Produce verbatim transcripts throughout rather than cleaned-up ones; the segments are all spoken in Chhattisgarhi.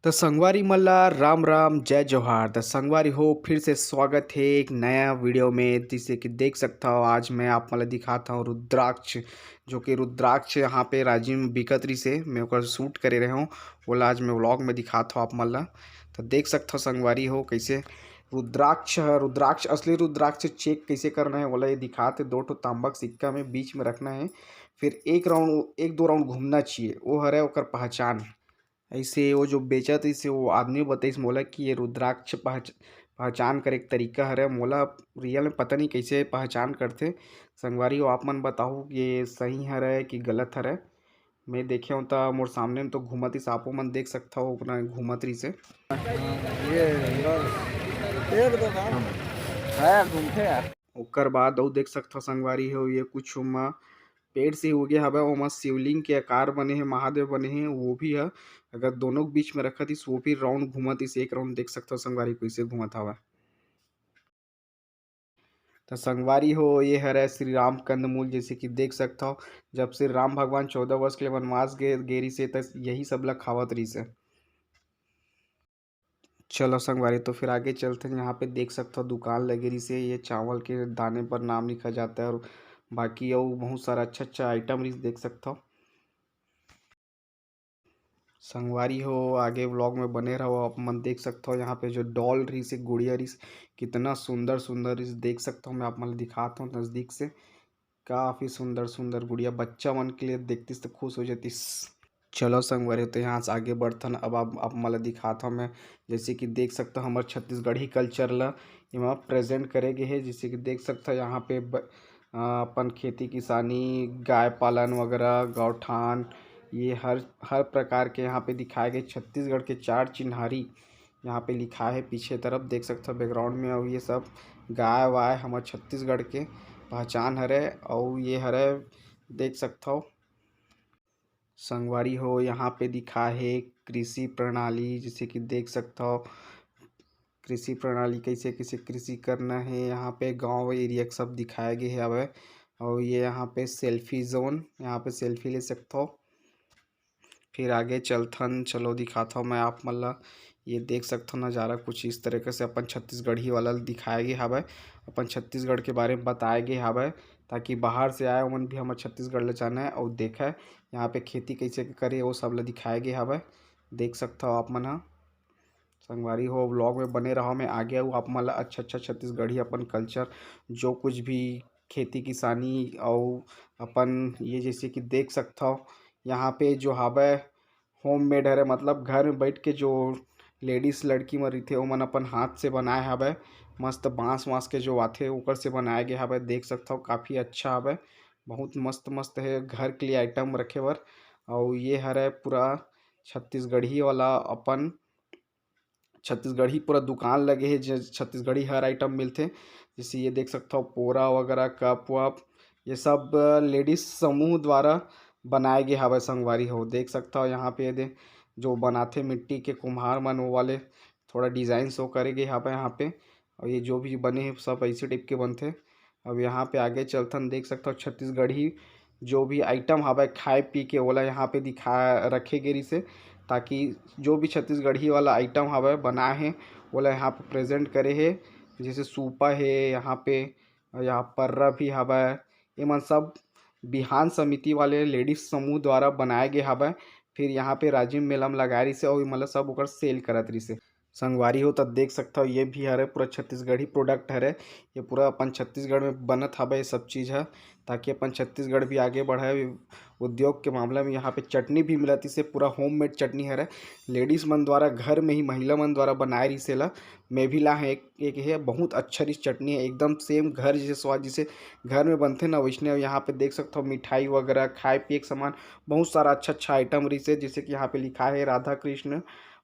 त संगवारी मन ला राम राम, जय जोहार। त संगवारी हो, फिर से स्वागत हे एक नया वीडियो में। जैसे कि देख सकत हव, आज मैं आप मन ला दिखात हव रुद्राक्ष, जो कि रुद्राक्ष यहाँ पे राजिम बिकत रिहिसे, मैं ओकर शूट करे रहे हव, ओला आज मैं व्लॉग में दिखात हव आप मन ला। त देख सकत हव संगवारी हो, कैसे रुद्राक्ष ह, रुद्राक्ष, असली रुद्राक्ष चेक कैसे करना है, ओला ये दिखात हे। दो ठो तांबा के सिक्का में बीच में रखना है, फिर एक राउंड, एक दो राउंड घूमना चाहिए, वो हरे ओकर पहचान। ऐसे वो जो बेचत रहिसे, वो आदमी बताइस मोला कि ये रुद्राक्ष पहच-, पहचान करे के तरीका हरे। मोला रियल में पता नहीं कैसे पहचान करथे। संगवारी हो, आप मन बताहू कि ये सही हरे कि गलत हरे। मैं देखे हूँ त मोर सामने में तो घूमत रिहिस, आपो मन देख सकत हव, ओतना घूमत रिहिसे। ये एक दो काम है, घूमते यार। ओकर बाद अउ देख सकत हव संगवारी हो, ये कुछ ओमा पेड़ से उगे हवय, ओमा शिवलिंग के आकार बने हे, महादेव बने हे, वो भी ह अगर दोनों के बीच में रखत रिहिस, वो भी राउंड घूमत रिहिस, एक राउंड देख सकत हव संगवारी कइसे घूमत हवय। त संगवारी हो, ये हरय श्री राम कंदमूल, जैसे कि देख सकत हव, जब श्री राम भगवान चौदह वर्ष के लिए वनवास गे, गे रिहिसे, त यही सब ला खावत रिहिसे। चलो संगवारी, तो फिर आगे चलथन। यहाँ पे देख सकत हव, दुकान लगे रिहिसे, ये चावल के दाने पर नाम लिखा जाता है और बाकी अउ बहुत सारा अच्छा अच्छा आइटम रिहिस, देख सकत हव। संगवारी हो, आगे व्लॉग में बने रहो। आप मन देख सकत हव, यहाँ पे जो डॉल रिहिसे, गुड़िया रिहिस, कितना सुंदर सुंदर रिहिस, देख सकत हव। मैं आप मन ला दिखात हव नज़दीक से, काफ़ी सुंदर सुंदर गुड़िया, बच्चा मन के लिए देखतिस तो खुश हो जातिस। चलो संगवारी, तो यहाँ से आगे बढ़थन। अब आप, आप मन ला दिखात हव मैं, जैसे कि देख सकत हव, हमर छत्तीसगढ़ी कल्चर ला एमा प्रेजेंट करे गे हे। जैसे कि देख सकत हव, यहाँ पे ब-, अ, अपन खेती किसानी, गाय पालन वगैरह, गौठान, ये हर, हर प्रकार के यहाँ पे दिखाए गए। छत्तीसगढ़ के चार चिन्हारी यहाँ पे लिखा है पीछे तरफ, देख सकत हव बैकग्राउंड में। अउ ये सब गाय वाय हमर छत्तीसगढ़ के पहचान हरे। अउ ये हरे, देख सकत हव संगवारी हो, यहाँ पे दिखा है कृषि प्रणाली, जैसे कि देख सकत हव कृषि प्रणाली कैसे कैसे कृषि करना है। यहाँ पे गांव एरिया के सब दिखाए गे हवय। अउ ये यहाँ पे सेल्फी जोन, यहाँ पे सेल्फी ले सकत हव। फिर आगे चलथन, चलो दिखात हव मैं आप मन ला। ये देख सकत हव नज़ारा कुछ इस तरीके से अपन छत्तीसगढ़ी वाला ल दिखाए गे हवय, अपन छत्तीसगढ़ के बारे में बताए गे हवय, ताकि बाहर से आए ओमन भी हमर छत्तीसगढ़ ल जानय अउ देखय। यहाँ पे खेती कैसे के करे, वो सब ल दिखाए गे हवय, देख सकत हव आप मन ह। संगवारी हो, व्लॉग में बने रहो, मैं आगे आऊ आप मन ला अच्छा अच्छा छत्तीसगढ़ी अपन कल्चर, जो कुछ भी खेती किसानी अउ अपन ये, जैसे कि देख सकत हव, यहाँ पे जो हवय होममेड हरे, मतलब घर में बैठ के जो लेडीज लड़की मन रहिथे, ओमन अपन हाथ से बनाए हवय। मस्त बांस वांस के जो आथे, ओकर से बनाए गे हवय। देख सकत हव, काफ़ी अच्छा हवय, बहुत मस्त मस्त हे घर के लिए आइटम रखे बर। अउ ये हरय पूरा छत्तीसगढ़ी वाला अपन छत्तीसगढ़ी पूरा दुकान लगे हे, जे छत्तीसगढ़ी हर आइटम मिलथे। जैसे ये देख सकत हव, पोरा वगैरह, कप वप, ये सब लेडीज समूह द्वारा बनाए गे हवय संगवारी हो। देख सकत हव, यहाँ पे ये दे जो बनाथे मिट्टी के कुम्हार मन, वो वाले थोड़ा डिजाइन शो करे गे हवय यहाँ पे। और ये जो भी बने हे, सब ऐसे टाइप के बनथे। अब यहाँ पे आगे चलथन, देख सकत हव छत्तीसगढ़ी जो भी आइटम हवय खाए पी के, ओला यहाँ पे दिखा रखे गे रिहिसे, ताकि जो भी छत्तीसगढ़ी वाला आइटम हवय बनाए हे, ओला यहाँ पे प्रेजेंट करे हे। जैसे सूपा हे यहाँ पे, यहाँ पर्रा भी हवय। एमन सब बिहान समिति वाले लेडीज समूह द्वारा बनाए गे हवय। फिर यहाँ पे राजिम मेला म लगाए रिहिसे अउ एमन ला सब ओकर सेल करत रिहिसे। संगवारी हो, त देख सकत हव, ये भी हरे पूरा छत्तीसगढ़ी प्रोडक्ट हरे। ये पूरा अपन छत्तीसगढ़ में बनत हवय ये सब चीज़ ह, ताकि अपन छत्तीसगढ़ भी आगे बढ़े। उद्योग के मामला में यहाँ पे चटनी भी मिलत रिहिसे, पूरा होममेड चटनी हरे, लेडीज मन द्वारा घर में ही महिला मन द्वारा बनाए रिहिसे ला। मैं भी ला हे एक, एक हे, बहुत अच्छा रिहिस चटनी हे, एकदम सेम घर जैसे स्वाद, जैसे घर में बनथे ना वैसने। अउ यहाँ पे देख सकत हव मिठाई वगैरह, खाए पिए के सामान, बहुत सारा अच्छा अच्छा आइटम रिहिसे, जैसे कि यहाँ पे लिखा है राधा कृष्ण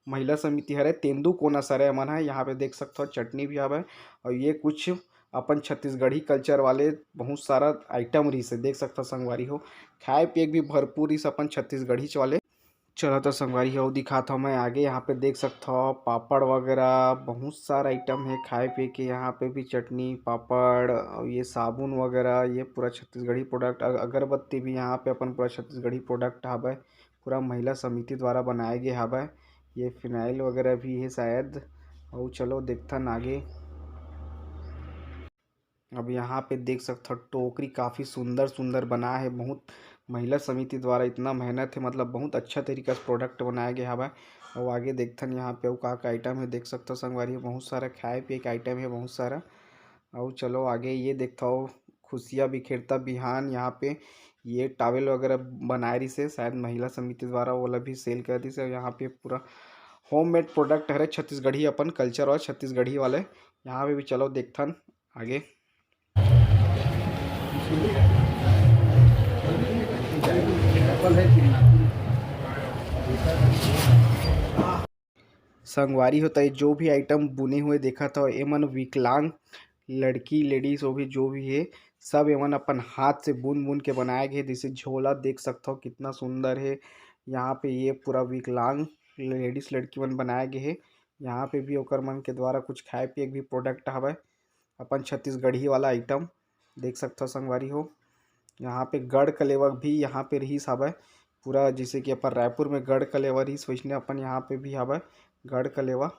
महिला समिति हरे, तेंदू कोना सरे मन है। यहाँ पे देख सकत हव चटनी भी हवय। और ये कुछ अपन छत्तीसगढ़ी कल्चर वाले बहुत सारा आइटम रिहिसे, देख सकत हव संगवारी हो, खाए पिए के भी भरपूर रिहिस अपन छत्तीसगढ़ीच वाले। चलो तो संगवारी हो, दिखात हव मैं आगे। यहाँ पे देख सकत हव पापड़ वगैरह, बहुत सारा आइटम है खाए पिए के। यहाँ पे भी चटनी, पापड़, और ये साबुन वगैरह, ये पूरा छत्तीसगढ़ी प्रोडक्ट, अगरबत्ती भी यहाँ पे अपन पूरा छत्तीसगढ़ी प्रोडक्ट हवय, पूरा महिला समिति द्वारा बनाए गे हवय। ये फिनाइल वगैरह भी है शायद। और चलो देखथन आगे। अब यहाँ पे देख सकथो टोकरी काफ़ी सुंदर सुंदर बना है। बहुत महिला समिति द्वारा इतना मेहनत है, मतलब बहुत अच्छा तरीका से प्रोडक्ट बनाया गया हवय। और आगे देखथन यहाँ पे अउ का का आइटम है, देख सकथो संगवारी, बहुत सारा खाए पिए के आइटम है, बहुत सारा। और चलो आगे ये देखथो खुशिया बिखेरता बिहान, यहाँ पे ये टॉवेल वगैरह बनाए रहिस हे, शायद महिला समिति द्वारा ओला भी सेल कर दिस हे। और यहाँ पे पूरा होममेड प्रोडक्ट हरे, छत्तीसगढ़ी अपन कल्चर और छत्तीसगढ़ी वाले। यहाँ पे भी चलो देखथन आगे। संगवारी हो, त ये जो भी आइटम बुने हुए देखत हो, एमन विकलांग लड़की, लेडीज, वो भी जो भी है, सब एमन अपन हाथ से बुन बुन के बनाए गए। जैसे झोला देख सकत हो कितना सुंदर है। यहाँ पे ये पूरा विकलांग लेडीज लड़की मन बनाए गए है। यहाँ पे भी ओकर मन के द्वारा कुछ खाए पिए के भी प्रोडक्ट हवय, अपन छत्तीसगढ़ी वाला आइटम देख सकत हो संगवारी हो। यहाँ पे गढ़ कलेवा भी यहाँ पे रहिस हवय, पूरा जैसे कि अपन रायपुर में गढ़ कलेवा रहिस, वैसने अपन यहाँ पे भी हवय गढ़ कलेवा,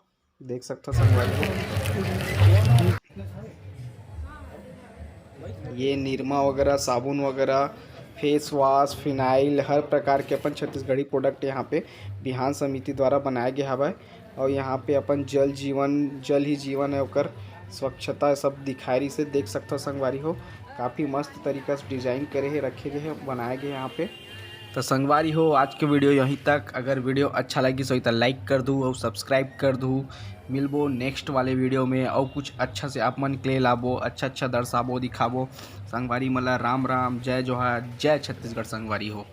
देख सकत हो संगवारी हो। ये निरमा वगैरह, साबुन वगैरह, फेस वॉश, फिनाइल, हर प्रकार के अपन छत्तीसगढ़ी प्रोडक्ट यहाँ पे बिहान समिति द्वारा बनाए गए हवय। और यहाँ पे अपन जल जीवन, जल ही जीवन है, ओकर स्वच्छता सब दिखाए रहिस हे, देख सकत हो संगवारी हो। काफ़ी मस्त तरीका से डिजाइन करे हे, रखे गए हे, बनाए गए यहाँ पे। तो संगवारी हो, आज के वीडियो यहीं तक। अगर वीडियो अच्छा लगिस होही तो लाइक कर दू और सब्सक्राइब कर दू। मिलबो नेक्स्ट वाले वीडियो में और कुछ अच्छा से आप मन के लिए लाबो, अच्छा अच्छा दर्शाबो, दिखाबो। संगवारी मन ला राम राम, जय जोहार, जय छत्तीसगढ़ संगवारी हो।